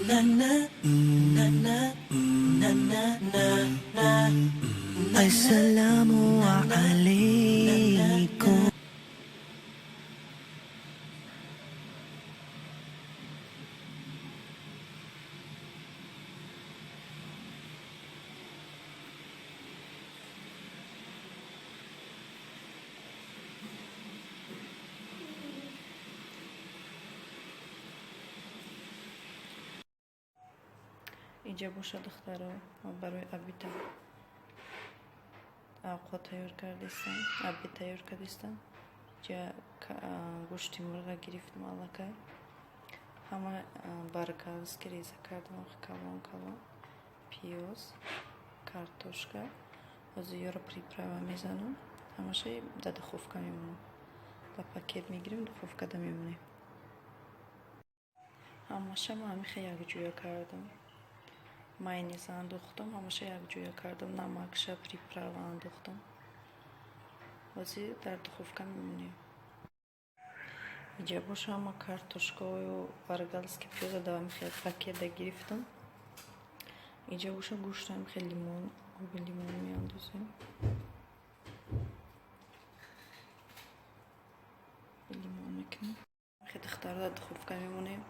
Na na na na na na na na. Assalamu alaikum. Инҷа боша, духтаро, барои обеда овқот тайёр кардистам, обед тайёр кардистам. Инҷа гӯшти мурға гирифтам, аллакай ҳама баргалски реза кардам, калон калон, пиёз, картошка. Ҳозир ёро приправа мезанам, ҳамаша дар духовка мемонам, дар пакет мегирем, духовкада мемонем. Ҳамаша ма ҳамихе якҷоя кардам, майонез андохтам, ҳамаша якҷоя кардам, намакша, приправа андохтам. Ҳозир дар духовка мемонем. Инҷа боша, ҳама картошкаою баргалски, пиёза дар ҳамихе пакета гирифтам. Инҷа боша, гӯшт, ҳамихе лимон, оби лимон меандозем, лимон мекунем. Духтаро, дар духовка мемонем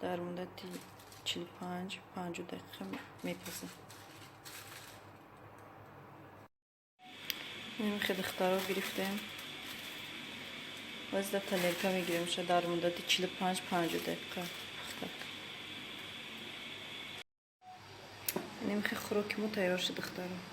дар муддати 45-50 дақиқа мепазем. Нимихе, духтаро, гирифтем, боз дар тарелка мегирем ша, дар муддати 45-50 дақиқа пухтак. Нимихе хӯроки мо тайёр шуд, духтаро.